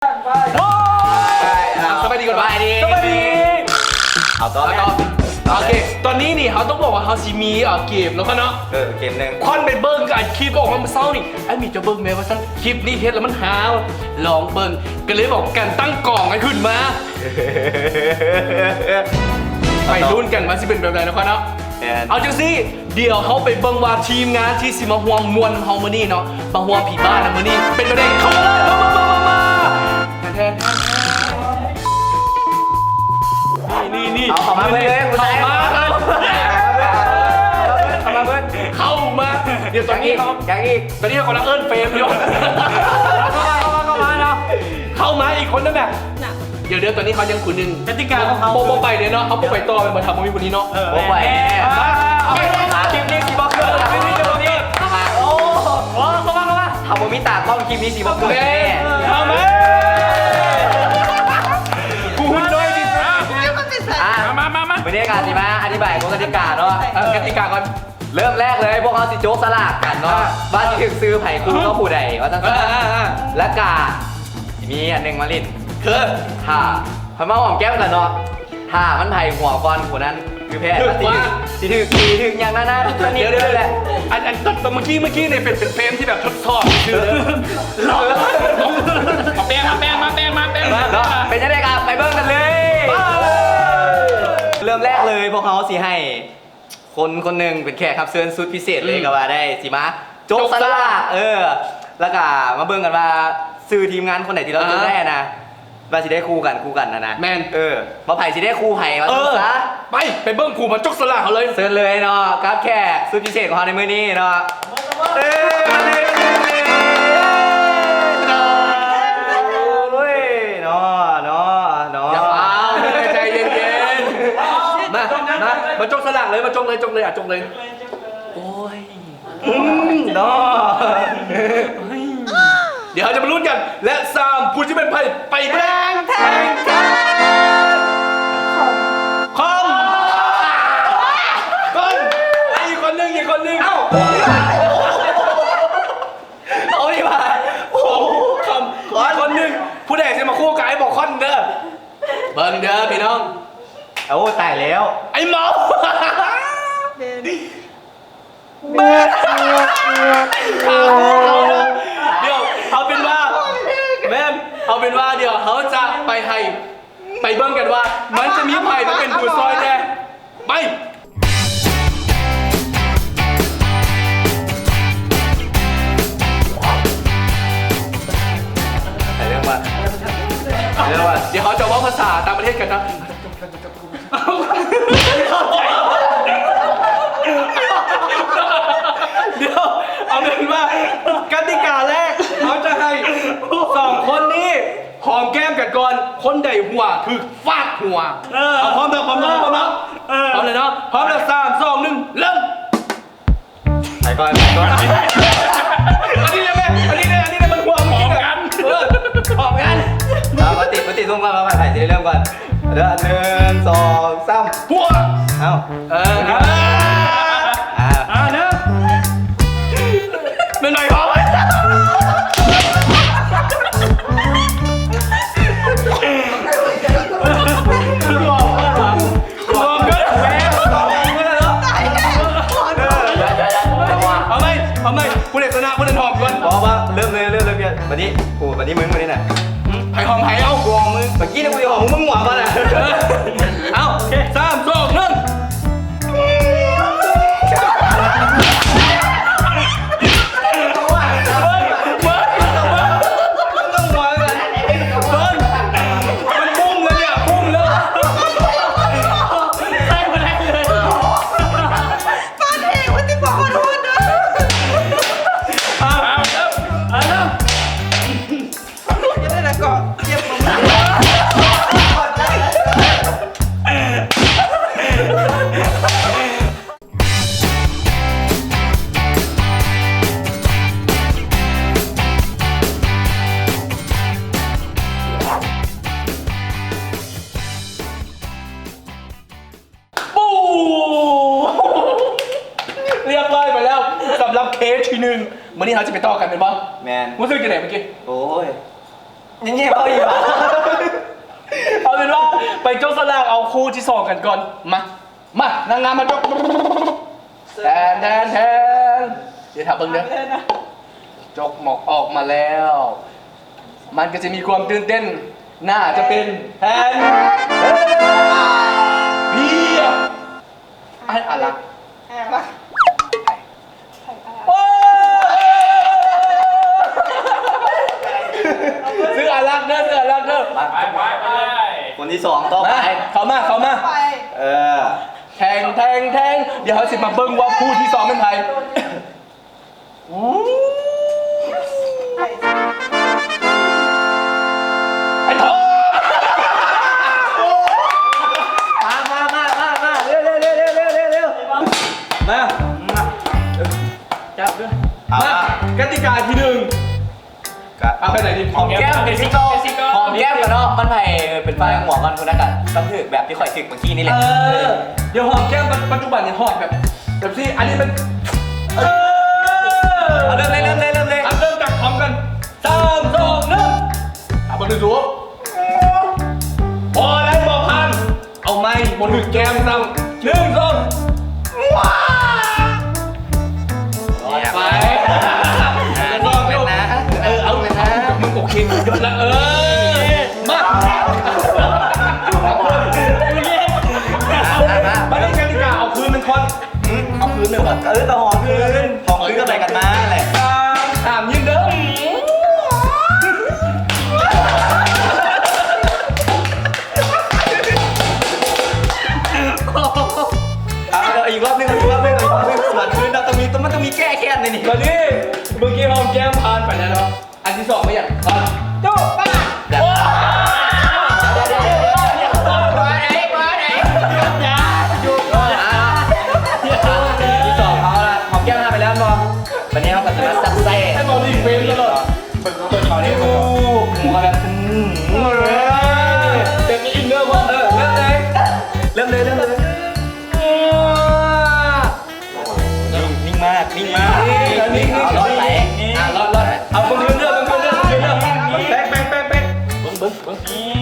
ສະບາຍດີກ່ອນ ສະບາຍດີ ສະບາຍດີ ເອົາຕໍ່ ເອົາຕໍ່ ໂອເຄ ຕອນນີ້ນີ້ເຮົາຕ້ອງບອກວ່າເຮົາຊິມີ ເອີ ເກມເນາະ ເນາະ ເອີ ເກມໜຶ່ງ ຄວັນໄປເບິ່ງອັນຄລິບອອກມາມື້ເຊົ້ານີ້ ໄອ້ມີ ເຈົ້າເບິ່ງແມ້ວ່າຊັ້ນ ຄລິບນີ້ເຮັດແລ້ວມັນຮາ ລອງເບິ່ງ ກໍເລີຍບອກກັນຕັ້ງກອງກັນຂຶ້ນມາ ໄປລຸ້ນກັນວ່າຊິເປັນແບບໃດເນາະ ຄວັນເນາະ ແມ່ນ ເອົາຈັ່ງຊີ້ ດຽວເຮົາໄປເບິ່ງວ່າທີມງານທີ່ຊິມາຮ່ວມມ່ວນນຳເຮົາມື້ນີ້ເນາະ ມາຮ່ວມຜີບ້ານນຳມື້ນີ້ ເປັນແນວໃດ ເຂົ້າມາເລີຍ ມາ ມາ ມາ ມາ ມາ ແທນ ແທນ ແທນ ນີ້ ນີ້ ນີ້ ເອົາ ເຂົ້າມາເບິ່ງເລີຍ ເຂົ້າມາ ເຂົ້າມາ ເຂົ້າມາ ດຽວຕອນນີ້ເຮົາ ຍັງອີກ ຕອນນີ້ເຮົາກຳລັງເອີ້ນເຟຣມຢູ່ ເຂົ້າມາ ເຂົ້າມາ ເຂົ້າມາເນາະ ເຂົ້າມາອີກຄົນໜຶ່ງແບບ ດຽວ ດຽວ ຕອນນີ້ເຮົາຍັງຜູ້ໜຶ່ງ ກະຕິກາຂອງເຮົາ ບໍ່ ບໍ່ໄປເລີຍເນາະ ເຮົາບໍ່ໄປຕໍ່ແມ່ນບໍ່ ຖ້າບໍ່ມີຜູ້ນີ້ເນາະ ເອີ ບໍ່ໄປແນ່ ອ່າ ຄລິບນີ້ຊິບໍ່ເກີດ ຄລິບນີ້ຊິບໍ່ເກີດ ໂອ້ ເຂົ້າມາ ເຂົ້າມາ ຖ້າບໍ່ມີຕາກ້ອງ ຄລິບນີ້ຊິບໍ່ເກີດແນ່ ເຂົ້າມາ ຜູ້ຫຸ່ນນ້ອຍທີ່ສຸດ ອ່າ ມາ ມາ ມາ ມື້ນີ້ກະຊິມາອະທິບາຍກົດກະຕິກາເນາະ ເອີ ກະຕິກາກ່ອນ ເລີ່ມແລກເລີຍ ພວກເຮົາຊິຈົກສະຫຼາກກັນເນາະ ອ່າ ວ່າຊິຖືກຊື່ໃຜຄູ່ກັບຜູ້ໃດ ວ່າຊັ້ນຊະ ອ່າ ອ່າ ອ່າ ແລ້ວກະ ມີອັນໜຶ່ງມາຫຼິ້ນ ຄື ຖ້າ ເຮົາມາຫອມແກ້ມກັນເນາະ ຖ້າມັນໃຜຫົວກ່ອນຜູ້ນັ້ນຄືແພ້ ຖືກ ຊິຖືກ ຊິຖືກຕີ ຖືກຫຍັງນັ້ນໆ ດຽວ ດຽວ ດຽວ ແຫຼະ ອັນ ອັນ ຕອນ ຕອນເມື່ອກີ້ ເມື່ອກີ້ນີ້ເປັນ ເປັນເຟຣມທີ່ແບບທົດສອບຊື່ເດີ ເອົາແປ້ງ ມາແປ້ງ ມາແປ້ງ ມາແປ້ງ ມາ ເນາະ ເປັນຈັ່ງໃດກໍໄປເບິ່ງກັນເລີຍ ເລີ່ມແລກເລີຍ ພວກເຮົາຊິໃຫ້ ຄົນຄົນໜຶ່ງເປັນແຂກຮັບເຊີນສຸດພິເສດເລີຍ ອືມ ກໍວ່າໄດ້ ຊິມາຈົກສະຫຼາກ ຈົກສະຫຼາກ ເອີ ແລ້ວກໍມາເບິ່ງກັນວ່າ ຊື່ທີມງານຄົນໃດທີ່ລາວ ອ່າ ຈົກໄດ້ນະ ວ່າຊິໄດ້ຄູ່ກັນ ຄູ່ກັນນະນະ ແມ່ນ ເອີ ວ່າໃຜຊິໄດ້ຄູ່ໃຜ ວ່າ ເອີ ຊັ້ນຊະ ໄປ ໄປເບິ່ງຜູ້ມາຈົກສະຫຼາກເຮົາເລີຍ ເຊີນເລີຍເນາະ ກັບແຂກສຸດພິເສດຂອງເຮົາໃນມື້ນີ້ເນາະ ເອີ ມາເລີຍ ໂອ້ຍ ເນາະ ເນາະ ເນາະ ຢ່າຟ້າວ ໃຈເຢັນໆ ມາ ມາ ມາຈົກສະຫຼາກເລີຍ ມາຈົກເລີຍ ຈົກເລີຍ ອ່ະ ຈົກເລີຍ ໂອ້ຍ ອືມ ເນາະ ດຽວເຮົາຈະມາລຸ້ນກັນ ແລະ ສາມ ຜູ້ຈະເປັນໃຜ ໄປເບິ່ງ ແທງ ແທງ ຄອມ ຄອມ ອີກຄົນໜຶ່ງ ອີກຄົນໜຶ່ງ ເອົ້າ ເອົາດີກວ່າ ໂອ້ ຄອມ ອີກຄົນໜຶ່ງ ຜູ້ໃດຊິມາຄູ່ກັບໄອ້ບອກຄອນເດີ ເບິ່ງເດີພີ່ນ້ອງ ໂອ້ ຕາຍແລ້ວ ໄອ້ເມົາ ແມ່ນ ດຽວ ເອົາເປັນວ່າ ແມ່ນ ເອົາເປັນວ່າ ດຽວເຮົາຈະໄປໃຫ້ ໄປເບິ່ງກັນວ່າ ມັນຈະມີໃຜມາເປັນຜູ້ຊ່ອຍແດ່ ໄປ ໃຫ້ເລີ່ມວ່າ ໃຫ້ເລີ່ມວ່າ ດຽວເຮົາຈະເວົ້າພາສາຕ່າງປະເທດກັນເນາະ. ດຽວ ເອົາເປັນວ່າ ກະຕິກາແລກ ເຮົາຈະໃຫ້ສອງຄົນນີ້ຫອມແກ້ມກັນກ່ອນ ຄົນໃດຫົວຖືກຟາດຫົວ. ເອີ ເອົາ ພ້ອມແລ້ວ ພ້ອມແລ້ວ ພ້ອມແລ້ວ ເອີ ພ້ອມແລ້ວເນາະ ພ້ອມແລ້ວ ສາມ ສອງ ໜຶ່ງ ເລີ່ມ. ໄປກ່ອນ ໄປກ່ອນ ອັນນີ້ແຫຼະແມ່ ອັນນີ້ແຫຼະ ອັນນີ້ແຫຼະ ມັນຫວງ ຫອມກັນ ເອີ ຫອມກັນ ເອົາ ມາຕິດ ມາຕິດຊຸມກ່ອນ ເອົາ ໃຜ ໃຜຊິໄດ້ເລີ່ມກ່ອນ ເດີ ໜຶ່ງ ສອງ ສາມ ພວກ ເອົາ ເອີ ອ່າ ອ່າ ອ່າ ເດີ ແມ່ນໃບຫອມ ຫອມເກີນ ເອົາໃໝ່ ເອົາໃໝ່ ຜູ້ໃດຊະນະຜູ້ນັ້ນຫອມກ່ອນ ບໍ່ ບໍ່ ເລີ່ມເລີຍ ເລີ່ມເລີຍ ບາດນີ້ ໂອ້ ບາດນີ້ມຶງ ບາດນີ້ນະ ໃຜຫອມໃຜ ເອົາ ກູຫອມມຶງ ເມື່ອກີ້ນີ້ກູຫອມມຶງ ມຶງຫອມບໍ່ນະ ເອົາ ສາມ ສອງ ໜຶ່ງ ປູ ລຽບຮ້ອຍໄປແລ້ວ ສຳລັບເຄສທີໜຶ່ງ ມື້ນີ້ເຮົາຈະໄປຕໍ່ກັນແມ່ນບໍ່? ແມ່ນ ຮູ້ສຶກຈັ່ງໃດເມື່ອກີ້? ໂອ້ຍ ຍັງແຍກບໍ່ອີກຫວາ? ເອົາເປັນວ່າໄປຈົກສະຫຼາກເອົາຄູ່ທີສອງກັນກ່ອນ. ມາ ມາ ນາງງາມມາຈົກ. ແທນ ແທນ ແທນ ດຽວຖ້າເບິ່ງເດີ. ຈົກໝອກອອກມາແລ້ວ ມັນກໍຈະມີຄວາມຕື່ນເຕັ້ນ ໜ້າຈະເປັນແທນ ເພຍ ອ້າຍອາລັກ ອ້າຍອາລັກ ຊື່ອາລັກເດີ ຊື່ອາລັກເດີ. ໄປ ໄປ ໄປ ຄົນທີສອງຕໍ່ໄປ. ເຂົ້າມາ ເຂົ້າມາ. ເອີ ແທງ ແທງ ແທງ. ດຽວເຮົາຊິມາເບິ່ງວ່າຄູ່ທີສອງແມ່ນໃຜ. ໂອ້ ໄອ້ທອງ ມາ ມາ ມາ ມາ ເລັວ ເລັວ ເລັວ ເລັວ ເລັວ ເລັວ ມາ ມາ ຈັບເດີ. ມາ ກະຕິກາທີໜຶ່ງ ກະ ເອົາແບບໃດດີ? ຫອມແກ້ມເປັນຊິງເກີ້ ຫອມແກ້ມກັນເນາະ ມັນໃຜເປັນຝ່າຍຫົວກ່ອນ ຜູ້ນັ້ນກະຕ້ອງຖືກແບບທີ່ຂ້ອຍຖືກເມື່ອກີ້ນີ້ແຫຼະ. ເອີ ດຽວຫອມແກ້ມ ປັດຈຸບັນນີ້ຫອມແບບ ແບບຊີ້ ອັນນີ້ມັນ ເອີ ເລີ່ມເລີຍ ເລີ່ມເລີຍ ເລີ່ມເລີຍ ເລີ່ມຈາກຫອມກ່ອນ. ສາມ ສອງ ໜຶ່ງ ອ່ະ ບໍ່ຖືກ ບໍ່ໄດ້ ບໍ່ຜ່ານ. ເອົາໃໝ່ ບໍ່ຖືກແກ້ມຊ້ຳ. ໜຶ່ງ ສອງ ວ້າ ໄປ ເອີ ເອົາ ເອົາ ມຶງໂອເຄ ຍົດລະ ເອີ ມາ ມາ ມາ ມາ ມາ ມາ ກະຕິກາເອົາຄືນມັນກ່ອນ. ອືມ ເອົາຄືນເລີຍຫວາ? ເອີ ກະຫອມຄືນ ຫອມຄືນກັນໄປກັນມາແຫຼະ. ສາມ ຍິ້ມເດີ. ເອົາ ເອົາ ອີກຮອບໜຶ່ງ ອີກຮອບໜຶ່ງ ອີກຮອບໜຶ່ງ. ສວນຄືນເນາະ ຕ້ອງມີ ຕ້ອງ ມັນຕ້ອງມີແກ້ແຄ້ນໃນນີ້. ບາດນີ້ ເມື່ອກີ້ຫອມແກ້ມຜ່ານໄປແລ້ວເນາະ. ອັນທີສອງແມ່ນຫຍັງ? ຈູບປາກ. ທີສອງເຮົາລະ ຫອມແກ້ມຜ່ານໄປແລ້ວເນາະ. ບາດນີ້ເຮົາກະຊິມາຊັກໄສ້ ໃຫ້ເບົາຫຼີເປັນຕະຫຼອດ. ເບິ່ງເຂົານີ້ ໂອ້ ໝູກະແບບ ອືມ ແບບມີອິນເນີພ້ອມ. ເອີ ເລີ່ມເລີຍ ເລີ່ມເລີຍ ເລີ່ມເລີຍ. ນິ່ງ ນິ່ງມາກ ນິ່ງມາກ ນິ່ງ ນິ່ງ ເອົາ ລອດໄປ ອ່ະ ລອດ ລອດ. ເອົາ ເບິ່ງຄືນເດີ ເບິ່ງຄືນເດີ ເບິ່ງຄືນເດີ. ແປກ ແປກ ແປກ ແປກ. ເບິ່ງ ເບິ່ງ ເບິ່ງ.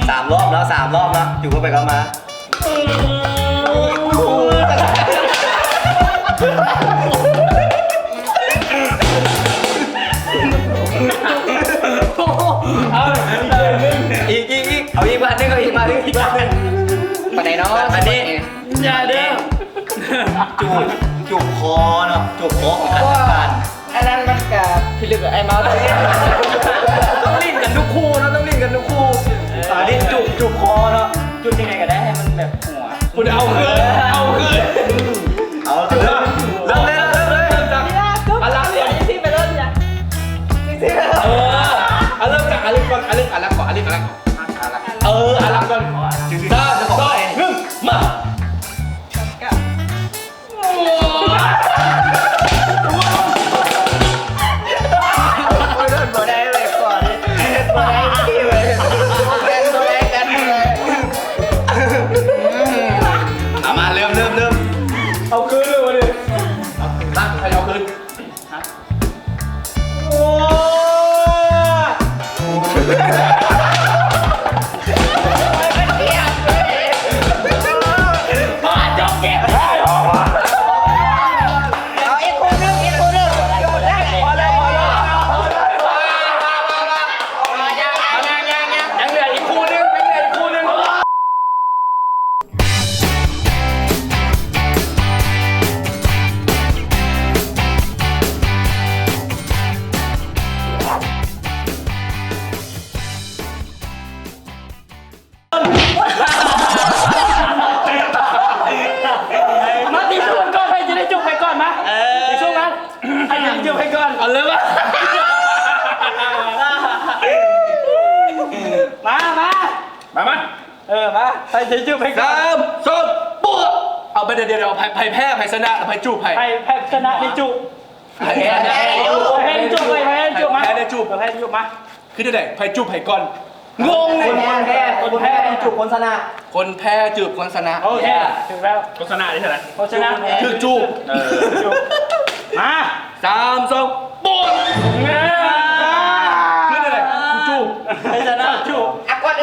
ສາມລອບແລ້ວ ສາມລອບແລ້ວ ຢູ່ເຂົ້າໄປເຂົ້າມາ. ເອົາ ອີກ ອີກ ອີກ ເອົາອີກບາດໜຶ່ງ ເອົາອີກບາດໜຶ່ງ ອີກບາດໜຶ່ງ. ປານໃດເນາະ ບາດນີ້? ຢ່າເດີ. ຈູບ ຈູບຄໍເນາະ ຈູບຄໍຂອງຂ້າລາຊະການ. ອັນນັ້ນມັນກະພິລຶກ ໄອ້ເມົາ ຕ້ອງຫຼິ້ນກັນທຸກຄູ່ເນາະ ຕ້ອງຫຼິ້ນກັນທຸກຄູ່. ເອີ ຫຼິ້ນຈູບ ຈູບຄໍເນາະ ຈູບຈັ່ງໃດກະໄດ້ໃຫ້ມັນແບບຫົວ. ພຸ້ນ ເອົາຄືນ ເອົາຄືນ ເອົາຄືນ. ເລີ່ມເລີຍ ເລີ່ມເລີຍ ເລີ່ມຈາກອາລັກກ່ອນ. ເອີ ເອົາເລີ່ມຈາກອາລັກກ່ອນ ອາລັກ ອາລັກກ່ອນ ອາລັກກ່ອນ. ເອີ ອາລັກກ່ອນ. ສາມ ສອງ ໜຶ່ງ ມາ. ເອົາມາ ເລີ່ມ ເລີ່ມ ເລີ່ມ. ເອົາຄືນເລີຍວະນີ້. ມາ ໃຜເອົາຄືນ? ມາຕີສູງກັນກ່ອນ ໃຜຈະໄດ້ຈູບໃຜກ່ອນ ມາ. ເອີ ຕີສູງກັນ ໃຜຈະໄດ້ຈູບໃຜກ່ອນ. ເອົາເລີຍມາ ມາ ມາ ມາ ມາ. ເອີ ມາ ໃຜຊິຈູບໃຜກ່ອນ? ສາມ ສອງ ປວດ. ເອົາໄປ ດຽວ ດຽວ ໃຜ ໃຜແພ້ໃຜຊະນະ ໃຜຈູບໃຜ? ໃຜແພ້ຊະນະໄດ້ຈູບ. ໃຜແພ້ ໃຜແພ້ໄດ້ຈູບ ໃຜແພ້ໄດ້ຈູບ ມາ ໃຜແພ້ໄດ້ຈູບ ໃຜແພ້ໄດ້ຈູບ ມາ. ຄືຈັ່ງໃດ ໃຜຈູບໃຜກ່ອນ? ງົງ ຄົນແພ້ ຄົນແພ້ຕ້ອງຈູບຄົນຊະນະ ຄົນແພ້ຈູບຄົນຊະນະ. ໂອເຄ ຖືກແລ້ວ ຄົນຊະນະນີ້ເທົ່າໃດ? ຄົນຊະນະຖືກຈູບ. ເອີ ມາ ສາມ ສອງ ປວດ. ຄືຈັ່ງໃດ ກູຈູບ ໃຜຊະນະ